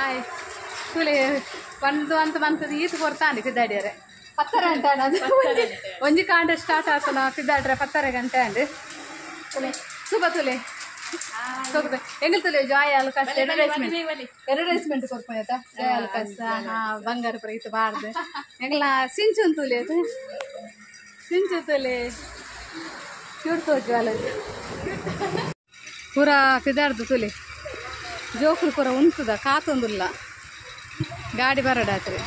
Hi ತುಲೆ ಒಂದು ಅಂತ ಬಂತದ ಈತ ಕೊಡ್ತಾನೆ ಪಿದಾಡಿಯರೆ ಪತ್ತರ ಗಂಟೆ ಅದು ಒಂಜಿ ಕಾಂಡ ಸ್ಟಾರ್ಟ್ ಆತನ ಪಿದಾಡ್ರೆ ಪತ್ತರ ಗಂಟೆ ಅಂಡ್ ಸುಬ ತುಲೆ ಎಂಗಲ್ ತುಲೆ ಜಾಯ್ ಆಲುಕಾಸ್ ಅಡ್ವರ್ಟೈಸ್ಮೆಂಟ್ ಅಡ್ವರ್ಟೈಸ್ಮೆಂಟ್ ಕೊರ್ಪುನ ಜಾಯ್ ಆಲುಕಾಸ್ ಹಾ ಬಂಗಾರ ಪುರ ಈತ ಬಾರ್ದು ಎಂಗ್ಲ ಸಿಂಚು ತುಲೆ ಸಿಂಚು ತುಲೆ ಕ್ಯೂಟ್ ತೋಜುವಲ್ಲ ಪೂರ ಪಿದಾರ್ದು ತುಲೆ ಜೋಕುಲು ಪೂರ ಉಂತುದ ಕಾತೊಂದುಲ್ಲ ಗಾಡಿ ಬರಡಾತ್ರಿ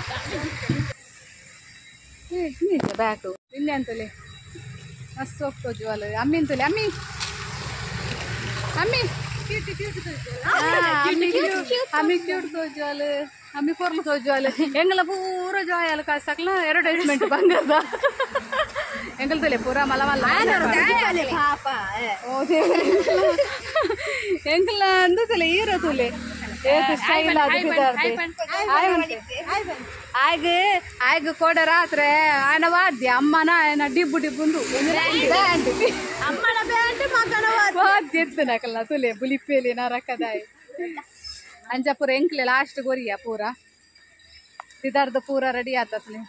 ಬ್ಯಾಕು ಇನ್ನೆ ಅಂತಲೇ ಮಸ್ತ್ ಹೋಗ್ತೋಜುವಲ್ಲ ಅಮ್ಮಿ ಅಂತಲೇ ಅಮ್ಮಿ ಅಮ್ಮಿ ಅಮ್ಮಿ ಕ್ಯೂಟ್ ತೋಜುವಲ್ಲ ಅಮ್ಮಿ ಪೊರ್ಲು ತೋಜುವಲ್ಲ ಎಂಗಲ ಪೂರ ಜಾಯ್ ಅಲ್ಲ ಕಾಸಕ್ಲ ಅಡ್ವರ್ಟೈಸ್ಮೆಂಟ್ ಬಂಗಾರದ ಎಂಗಲ್ ತುಲೆ ಪೂರ ಮಲ ಮಲ್ಲ ಎಂಗಲ ಅಂದು ತುಲೆ ಈರ ತುಲೆ ಆಗ ಆಗ ಕೋಡ ರಾತ್ರಿ ఆయన ವಾದ್ಯ ಅಮ್ಮನ ఆయన ಡಿಬ್ಬು ಡಿಬ್ಬುಂದು ವಾದ್ಯ ಎತ್ತನಕಲ್ಲ ತುಲೆ ಬುಲಿಪೇಲಿ ನರಕದಾಯ್ ಅಂಚ ಪೂರ ಎಂಕ್ಲೆ ಲಾಸ್ಟ್ ಗೊರಿಯ ಪೂರ ಸಿದಾರ್ದ ಪೂರ ರೆಡಿ ಆತತ್ಲೆ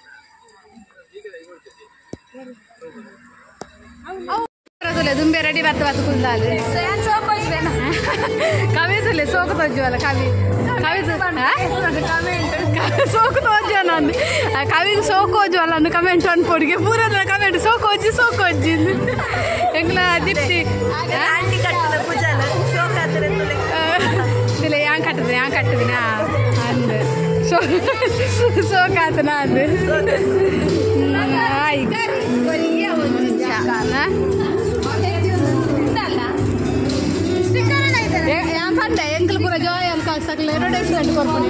ತುಲೆ ದುಂಬೆ ರೆಡಿ ಬತ್ತ ಬತ್ತ ಕುಂದಾಲು ಕವಿ ತುಲೆ ಸೋಕು ತೋಜುವಲ್ಲ ಕವಿ ಕವಿ ಸೋಕು ತೋಜುವ ನಾನು ಕವಿಗೆ ಸೋಕು ಹೋಜುವಲ್ಲ ಅಂದು ಕಮೆಂಟ್ ಅನ್ಪೊಡಿಗೆ ಪೂರ ಕಮೆಂಟ್ ಸೋಕು ಹೋಜಿ ಸೋಕು ಹೋಜಿ ಎಂಗ್ಲ ದೀಪ್ತಿ ತುಲೆ ಯಾಂಗ್ ಕಟ್ಟದ ಯಾಂಗ್ ಕಟ್ಟದಿನ ಅಂದು ಸೋಕಾತನ ಅಂದು ಪಂಡ ಎಂಕಲ್ ಪೂರ ಜಾಯ್ ಅಂತ ಸಕಲ ಅಡ್ವರ್ಟೈಸ್ಮೆಂಟ್ ಕೊರ್ಪುನಿ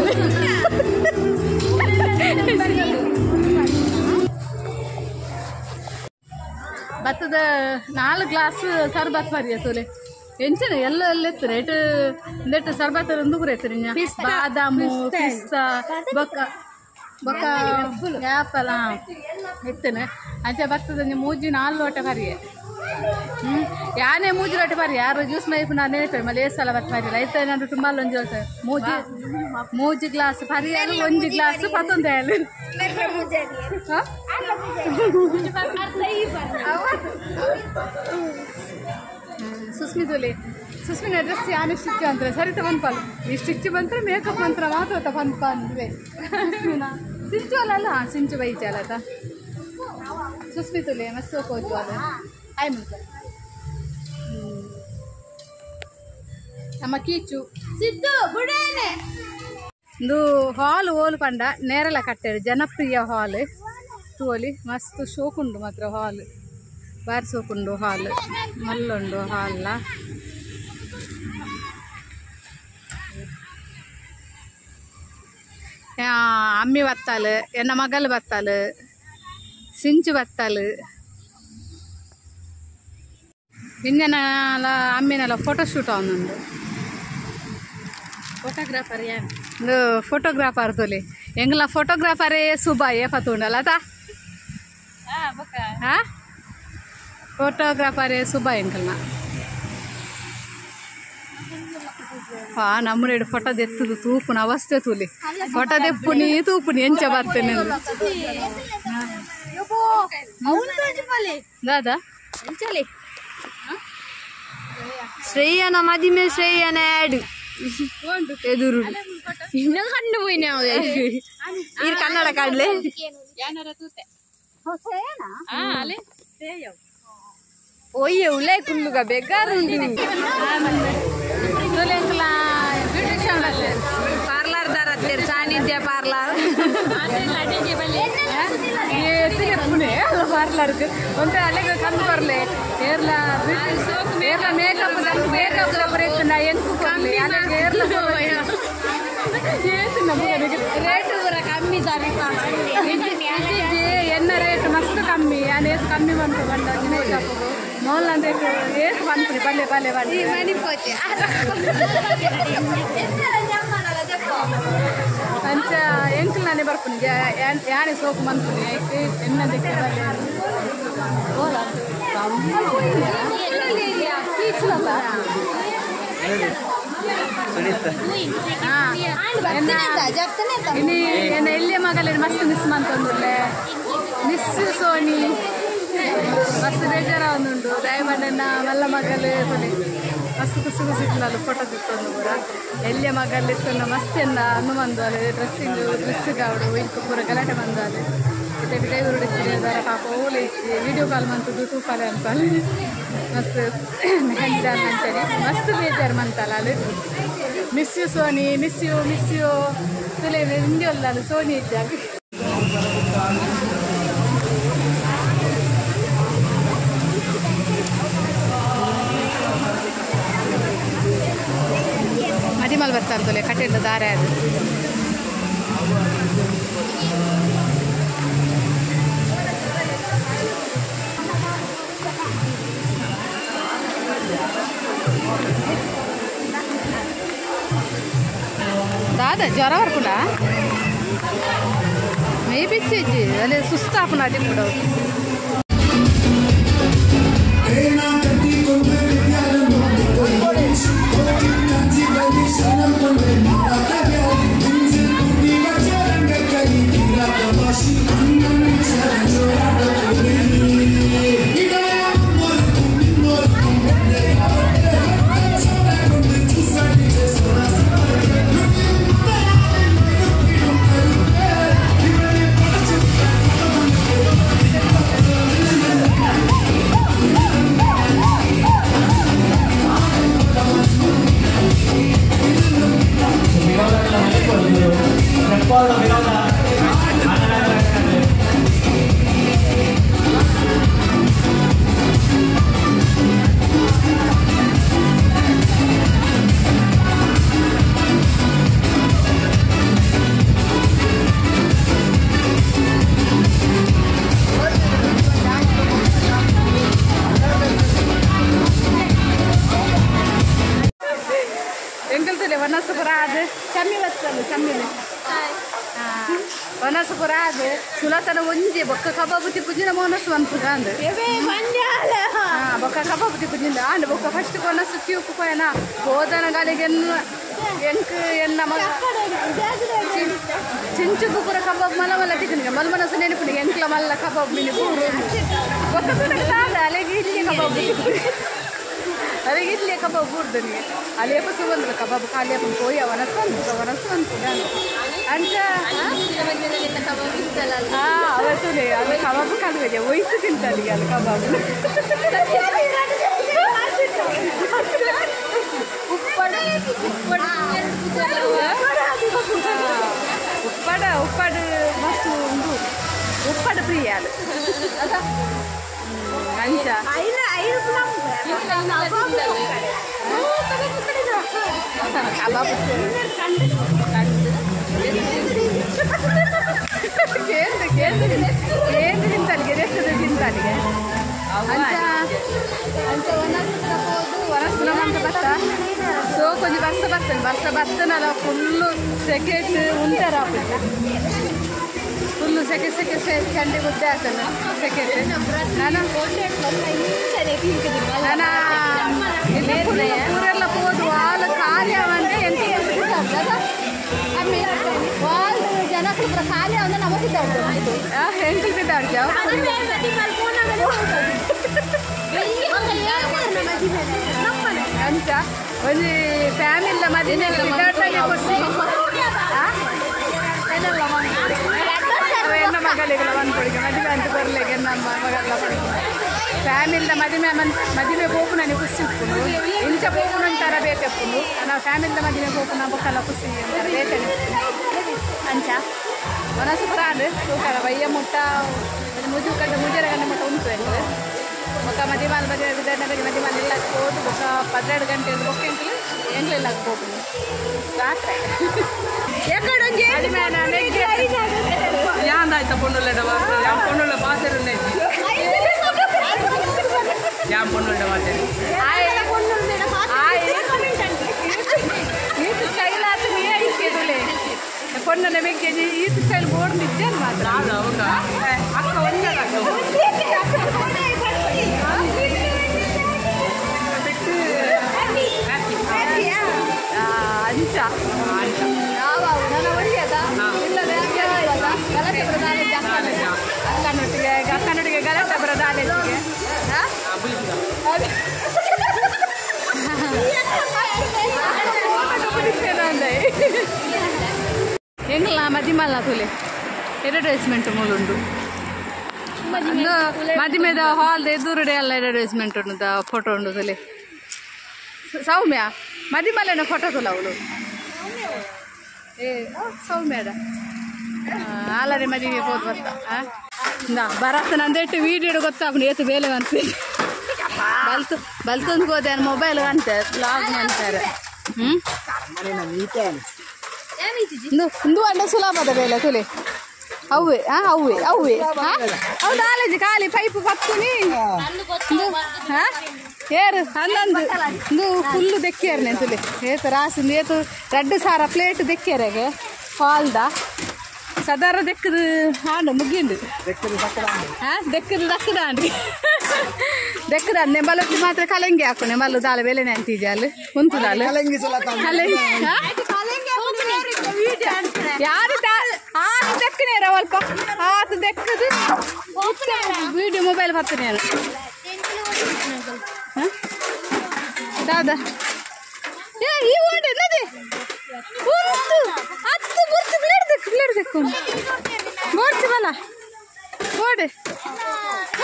ಭತ್ತದ 4 ಗ್ಲಾಸ್ ಸರ್ಬತ್ ಬರಿಯ ತೋಲೆ ಎಂಚನೆ ಎಲ್ಲ ಎಲ್ಲ ಎತ್ತು ರೇಟ್ ನೆಟ್ ಸರ್ಬತ್ ಒಂದು ಪೂರ ಎತ್ತು ಬಾದಾಮು ಪಿಸ್ತಾ ಬೊಕ್ಕ ಬೊಕ್ಕ ಆ್ಯಪಲ್ ಎತ್ತನೆ ಅಂಚೆ ಭತ್ತದ ಮೂಜಿ 4 ಲೋಟ ಬರಿಯೆ ಯಾನೇ ಮೂಜಿ ಲೋಟ ಬರಿ ಯಾರು ಜ್ಯೂಸ್ ಮೈಪು ನಾನು ಹೇಳ್ತೇನೆ ಮಲ್ಲಿ ಏಸಲ ಬತ್ತ ಬರಿಲ್ಲ ಐತೆ ನಾನು ತುಂಬ ಒಂಜಿ ಲೋಟ ಮೂಜಿ ಮೂಜಿ ಗ್ಲಾಸ್ ಪರಿಯಾಲು ಒಂಜಿ ಗ್ಲಾಸ್ ಪತ್ತೊಂದು ಹೇಳು ಸುಸ್ಮಿತುಲಿ ಸುಸ್ಮಿನ ಡ್ರೆಸ್ ಯಾನು ಸ್ಟಿಚ್ ಅಂತಾರೆ ಸರಿತ ಬಂದ್ಪಲ್ಲ ಈ ಸ್ಟಿಚ್ ಬಂದರೆ ಮೇಕಪ್ ಮಂತ್ರ ಮಾತ್ರ ಬಂದ್ಪ ಅಂದ್ರೆ ಸುಸ್ಮಿನ ಸಿಂಚು ಅಲ್ಲ ಸಿಂಚು ಬೈಚಲತ ಸುಸ್ಮಿತುಲಿ ಮಸ್ತ್ ಹೋಜು ಅದು ಆಯ್ ಮುಂಚೆ ನಮ್ಮ ಕೀಚು ಸಿದ್ದು ಬುಡೇನೆ ಇದು ಹಾಲ್ ಓಲು ಪಂಡ ನೇರಲ ಕಟ್ಟೆಡು ಜನಪ್ರಿಯ ಹಾಲ್ ತೋಲಿ ಮಸ್ತ್ ಶೋಕುಂಡು ಮಾತ್ರ ಹಾಲ್ ಬಾರಿ ಸೋಕುಂಡು ಹಾಲ್ ಮಲ್ಲುಂಡು ಹಾಲ್ಲ ಅಮ್ಮಿ ಬತ್ತಾಲು ಎನ್ನ ಮಗಲು ಬತ್ತಾಲು ಸಿಂಚು ಬತ್ತಾಲು ಇನ್ನೆಲ್ಲ ಅಮ್ಮಿನೆಲ್ಲ ಫೋಟೋ ಶೂಟ್ ಅವನುಂಡು ಫೋಟೋಗ್ರಾಫರ್ ಯಾರು ಇದು ಫೋಟೋಗ್ರಾಫರ್ ತೋಲಿ ಎಂಗ್ಲ ಫೋಟೋಗ್ರಾಫರೇ ಸುಬಾಯೇ ಪತುಂಡಲ್ಲ ತಾ ಹಾಂ ಫೋಟೋಗ್ರಾಫರೇ ಸುಬಾ ಎಂಕಲ್ನ ಹಾ ನಮ್ಮನೇಡು ಫೋಟೋ ದೆತ್ತದು ತೂಪುನ ಅವಸ್ಥೆ ತೂಲಿ ಫೋಟೋ ದೆಪ್ಪುನಿ ತೂಪುನಿ ಎಂಚ ಬರ್ತೇನೆ ದಾದಾ ಶ್ರೇಯನ ಮದಿಮೆ ಶ್ರೇಯನ ಆ್ಯಡ್ ಎದುರು ಕಣ್ಣು ಪೋಯಿನ ಇರ್ ಕನ್ನಡ ಕಾಡ್ಲೆ ಒಯ್ಯ ಉಲೇ ಕುಲ್ಲುಗ ಬೆಗ್ಗಾರುಂಡು ಪಾರ್ಲರ್ ದಾರತ್ತೇರ್ ಸಾನ್ನಿಧ್ಯ ಪಾರ್ಲರ್ ಪಾರ್ಲರ್ಗೆ ಒಂತೆ ಅಲ್ಲಿಗೆ ಕಂದು ಬರ್ಲೆ ಏರ್ಲ ಏರ್ಲ ಮೇಕಪ್ ಮೇಕಪ್ ಎತ್ತುನ ಎಂಕು ಕೊರ್ಲೆ ಅಲ್ಲಿಗೆ ಏರ್ಲ ರೇಟ್ ಪೂರ ಕಮ್ಮಿ ಸರಿ ಎನ್ನ ರೇಟ್ ಮಸ್ತ್ ಕಮ್ಮಿ ಯಾನ್ ಏತ್ ಕಮ್ಮಿ ಬಂತು ಬಂಡ ಮೇಕಪ್ ಮೋಲ್ ಅಂದ್ರೆ ಏತ್ ಬಂತು ಬಲ್ಲೆ ಬಲ್ಲೆ ಬಲ್ಲೆ ಮಣಿಪೋತೆ ಅಂಚ ಎಂಕಲ್ ನಾನೇ ಬರ್ಪುನಿ ಯಾನೆ ಸೋಕು ಮನ್ಪುನಿ ಐಕ್ ಎನ್ನ ದಿಕ್ಕ ಇನಿ ಎಲ್ಲಿಯ ಮಗಲೇ ಮಸ್ತ್ ಮಿಸ್ ಮಂತೊಂದುಲ್ಲೆ ಮಿಸ್ ಸೋನಿ ಮಸ್ತ್ ಬೇಜಾರ ಒಂದುಂಡು ದಯಮಂಡನ ಮಲ್ಲ ಮಗಲು ತೊಲೆ ಮಸ್ತ್ ಖುಷಿ ಖುಷಿ ಇತ್ತಲ್ಲ ಫೋಟೋ ತಿತ್ತೊಂದು ಪೂರ ಎಲ್ಲಿಯ ಮಗಲ್ ಇತ್ತೊಂದು ಮಸ್ತ್ ಎಂದ ಅನ್ನು ಬಂದು ಡ್ರೆಸ್ಸಿಂಗ್ ಡ್ರೆಸ್ ಗಾವಡು ಇಂಕು ಪೂರ ಗಲಾಟೆ ಬಂದು ಇತ್ತೆ ಡ್ರೈವರ್ ಇತ್ತಿದ್ದಾರೆ ಪಾಪ ಓಲೆ ಇತ್ತಿ ವಿಡಿಯೋ ಕಾಲ್ ಮಂತದ್ದು ತೂಪಾಲೆ ಅಂತಾಲೆ ಮಸ್ತ್ ಮೆಹಂದಿ ಅಂತಾನೆ ಮಸ್ತ್ ಬೇಜಾರು ಮಂತಲ್ಲ ಅಲ್ಲಿ miss you Soni miss you miss you ತುಲೆ ಹಿಂದೆ ಅಲ್ಲ ಸೋನಿ ಇದ್ದಾಗ ಮದಿಮಲ್ ಬರ್ತಾರೆ ತೊಲೆ ಕಟ್ಟಿದ ದಾರೆ ಅದು ದಾದ ಜ್ವರ ಬರ್ಪುಂಡ ಮೈ ಬಿಚ್ಚಿ ಅಲ್ಲಿ ಸುಸ್ತಾಪುಂಡ ಅಡಿ ಕೂಡ ಸುಲತನ ಒಂಜಿ ಬೊಕ್ಕ ಕಬಾಬು ತಿಪ್ಪುಜಿನ ಮೋನಸ್ ಮನ್ಪುಗಾಂದು ಬೊಕ್ಕ ಕಬಾಬು ತಿಪ್ಪುಜಿಂದ ಆಂಡ್ ಬೊಕ್ಕ ಫಸ್ಟ್ ಕೊನಸು ಕ್ಯೂಕು ಪೋಯನ ಹೋದನ ಗಾಲಿಗೆ ಎಂಕ್ ಎನ್ನ ಮಗ ಚಿಂಚುಗು ಪೂರ ಕಬಾಬ್ ಮಲ್ಲ ಮಲ್ಲ ತಿಕ್ಕನಿಗೆ ಮಲ್ ಮನಸ್ಸು ನೆನಪುನಿಗೆ ಎಂಕ್ಲ ಮಲ್ಲ ಕಬಾಬ್ ಮಿನಿ ಪೂರು ಬೊಕ್ಕ ತುನಗ ಅಲೆಗೆ ಇಡ್ಲಿ ಕಬಾಬ್ ಅಲೆಗೆ ಇಡ್ಲಿ ಕಬಾಬ್ ಬೂರ್ದನಿಗೆ ಅಲ್ಲಿಯಪ್ಪ ಸುವಂದ್ರ ಕಬಾಬ್ ಖಾಲಿಯಪ್ಪ ಪೋಯ ವನಸ್ಸು ಅನ್ಪುಗ ವನಸ್ಸು ಅನ್ಪುಗ ಅಂಚ ಅವತ್ತುಲೇ ಅದು ಕಬಾಬ್ ಕಲ್ವೆಜೆ ಒಯ್ತು ತಿಂತಲ್ಲಿಗೆ ಅಲ್ಲಿ ಕಬಾಬ್ ಉಪ್ಪಡ ಉಪ್ಪಡ ಮಸ್ತ್ ಉಂಡು ಉಪ್ಪಡ ಪ್ರಿಯ ಅದು ಅಂಚ ಕಬಾಬ್ ಕೇಂದ್ರ ಕೇಂದ್ರ ಕೇಂದ್ರ ತಿಂತಲ್ಲಿಗೆ ಎಷ್ಟದ ತಿಂತಲ್ಲಿಗೆ ಅಂಚ ಅಂಚ ಹೋದು ವನಸ್ಪುನ ಅಂತ ಬತ್ತ ಸೊ ಕೊಂಚ ಬರ್ಸ ಬರ್ತೇನೆ ಬರ್ಸ ಬರ್ತನಲ್ಲ ಫುಲ್ಲು ಸೆಕೆಟ್ ಉಂಟಾರ ಫುಲ್ಲು ಸೆಕೆ ಸೆಕೆ ಸೆ ಚಂಡಿ ಮುದ್ದೆ ಆಗ್ತಾನೆ ಸೆಕೆಟ್ ನಾನು ನಾನು ಊರೆಲ್ಲ ಹೋದು ಹಾಲು ಖಾಲಿ ಅವಂದ್ರೆ ಎಂತ ವಾಲ್ ಜನಕ್ಕಳು ಪೂರ ಖಾಲಿ ಅಂದ್ರೆ ನಮಗೆ ಎಂಕಲ್ ಬಿದ್ದಾಡ್ಜ ಅಂಚ ಒಂಜಿ ಫ್ಯಾಮಿಲಿ ಮದಿಮೆ ಬಿದ್ದಾಡ್ತಾನೆ ಖುಷಿ ಎನ್ನ ಮಗಳಿಗೆಲ್ಲ ಬಂದ್ಕೊಡಿಗೆ ಮದುವೆ ಅಂತ ಬರ್ಲಿಕ್ಕೆ ನಮ್ಮ ಮಗಲ್ಲ ಫ್ಯಾಮಿಲಿದ ಮದುವೆ ಮದುವೆ ಪೋಪು ನನಗೆ ಖುಷಿ ಉಪ್ಪುನು ಇಂಚ ಪೋಪುನ ಅಂತಾರ ಬೇತೆಪ್ಪುನು ನಾವು ಫ್ಯಾಮಿಲಿದ ಮದುವೆ ಪೋಪುನ ಬೊಕ್ಕಲ್ಲ ಖುಷಿ ಅಂತಾರ ಬೇತೇನೆ ಅಂಚ ಮನಸ್ಸು ಪುರ ಅದು ತೂಕಲ ಬಯ್ಯ ಮುಟ್ಟ ಮುಜು ಕಂಡು ಮುಜರ ಗಂಟೆ ಮುಟ್ಟ ಉಂಟು ಎಂದ್ರೆ ಬೊಕ್ಕ ಮದಿಮಾಲ್ ಮದುವೆ ವಿಧಾನದಲ್ಲಿ ಮದಿಮಾಲ್ ಇಲ್ಲ ಹೋದು ಬೊಕ್ಕ 12 ಗಂಟೆ ಬೊಕ್ಕ ಎಂಕಲು ಎಂಗ್ಲೆಲ್ಲ ಹೋಗುದು ರಾತ್ರಿ ಯಾಂದಾಯ್ತ ಪೊಣ್ಣುಲ್ಲೆಡ ಯಾನ್ ಪೊಣ್ಣುಳ್ಳ ಪಾತೆರುನ್ನೆ ಯಾನ್ ಪೊಣ್ಣುಳ್ಳ ಪಾತೆರು ಈತ ಸ್ಟೈಲ್ ಆತ ನೀ ಐಕೆದುಲೆ ಪೊಣ್ಣನ ಮೆಕ್ಕೆ ಈತ ಸ್ಟೈಲ್ ಬೋರ್ಡ್ ನಿಜ್ಜನ್ ಮಾತ್ರ ಅಕ್ಕ ಒಂದೇ ಅಕ್ಕನೊಟ್ಟಿಗೆ ಅಕ್ಕನೊಟ್ಟಿಗೆ ಗಲಾಟೆ ಬರೋದಾಲೆಗೆ. ಎಂಗ್ಲ ಮದಿಮಲ್ಲ ತುಲೆ ಅಡ್ವರ್ಟೈಸ್ಮೆಂಟ್ ಮೂಲುಂಡು. ಮದಿಮೆದ ಹಾಲ್ ಎದುರುಡೆ ಎಲ್ಲ ಅಡ್ವರ್ಟೈಸ್ಮೆಂಟ್ ಉಂಡು ಫೋಟೋ ಉಂಡು ತುಲೆ. ಸೌಮ್ಯ ಮದಿಮಲ್ಲನ ಫೋಟೋ ತುಲ ಅವಳು. ಏ ಸೌಮ್ಯದ ಆಲರೆ ಮದಿಗೆ ಹೋದ್ ಬರ್ತ ಬರತ್ತ ನಂದೆಟ್ಟು ವೀಡಿಯೋ ಗೊತ್ತಾಪುಂಡು ಏತು ಬೇಲೆ ಅಂತೆ ಬಲ್ತು ಬಲ್ತೊಂದು ಹೋದೆ ಮೊಬೈಲ್ ಅಂತೆ ಬ್ಲಾಗ್ ಮಾಡ್ತಾರೆ. ಹ್ಞೂ ಇಂದು ಅಂಡ ಸುಲಭದ ಬೇಲೆ ತುಲೆ ಅವ್ವೆ ಅವ್ವೆ ಅವ್ವೆ ಹೌದು ಆಲೇಜಿ ಖಾಲಿ ಪೈಪ್ ಪತ್ತುನಿ ಏರು ಅಂದಂದು ಇಂದು ಫುಲ್ಲು ದೆಕ್ಕಿಯಾರನೆ ತುಲೆ ಏತು ರಾಸಿಂದು ಏತು 2,000 ಪ್ಲೇಟ್ ದೆಕ್ಕಿಯಾರಾಗೆ ಹಾಲ್ದ ಸದಾರ ದೆಕ್ಕದು ಹಾಂಡು ಮುಗಿಂಡು ದೆಕ್ಕದು ದಕ್ಕದ ಅಂಡ್ರಿ ದೆಕ್ಕದ ನೆಂಬಲೊಟ್ಟಿ ಮಾತ್ರ ಕಲಂಗಿ ಹಾಕು ನೆಂಬಲ್ಲು ದಾಲ ಬೇಲೆನೆ ಅಂತೀಜಾಲು ಉಂತುದಾಲು ಕಲಂಗಿ ಯಾರು ಆತ ದೆಕ್ಕನೇರ ಅಲ್ಪ ಆತ ದೆಕ್ಕದು ವಿಡಿಯೋ ಮೊಬೈಲ್ ಬರ್ತೇನೆ ದಾದಾ ಏ ಈ ಓಡೆ ನದಿ ಉಂಟು ಹತ್ತು ಬುರ್ತು ಪ್ಲೇಟ್ ದೆಕ್ಕು ಪ್ಲೇಟ್ ದೆಕ್ಕು ಬೋಡ್ತಿ ಬಲ ಓಡೆ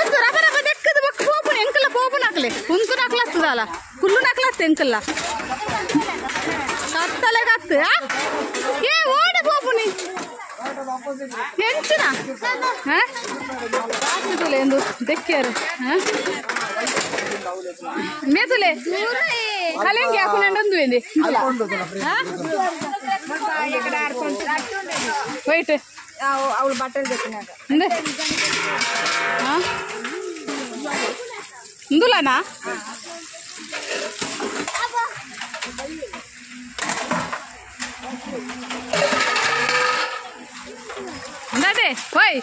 ಒಂದು ರಬ ರಬ ದೆಕ್ಕದು ಬೊಕ್ಕ ಪೋಪುನ ಎಂಕಲ್ಲ ಪೋಪುನ ಹಾಕಲೆ ಉಂತು ನಾಕ್ಲತ್ತದಲ್ಲ ಕುಲ್ಲು ನಾಕ್ಲತ್ತ ಎಂಕಲ್ಲ ಕತ್ತಲೆ ಕತ್ತು ಏ ಓಡೆ ಪೋಪುನಿ ಎಂಚಿನ ತುಲೆ ಎಂದು ದೆಕ್ಕಿಯಾರು ಮೇತುಲೆ ಕಲಂಗಿ ಹಾಕೊಂಡು ಎಂದಿ ವೈಟ್ ಅವಳು ಬಟ್ಟೆ ದೆಕ್ಕಿನಾಗ ಇಂದುಲನಾ ಅದೇ ಹೋಯ್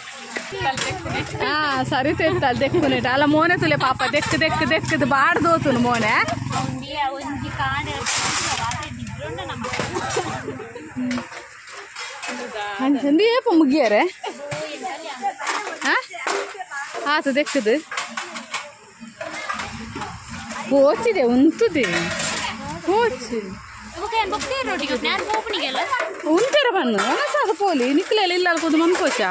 ಹಾ ಸರಿ ತೆತ್ತಲ್ ದೆಕ್ಕುನೇಟ ಅಲ್ಲ ಮೋನೆ ತುಲೆ ಪಾಪ ದೆಕ್ ದೆಕ್ ದೆಕ್ಕದು ಬಾಡ್ದೋತುನು ಮೋನೆ. ಅಂಚಂದು ಏಪ ಮುಗಿಯಾರೆ ಆತು ದೆಕ್ಕದು ಹೋಚಿದೆ ಉಂತುದೆ ಹೋಚಿ ಉಂತರ ಬಣ್ಣು ಒಣಸಾದ ಪೋಲಿ ನಿಕ್ಲೆಲ್ಲ ಇಲ್ಲ ಅಲ್ಕೋದು ಮನ್ಕೋಚ.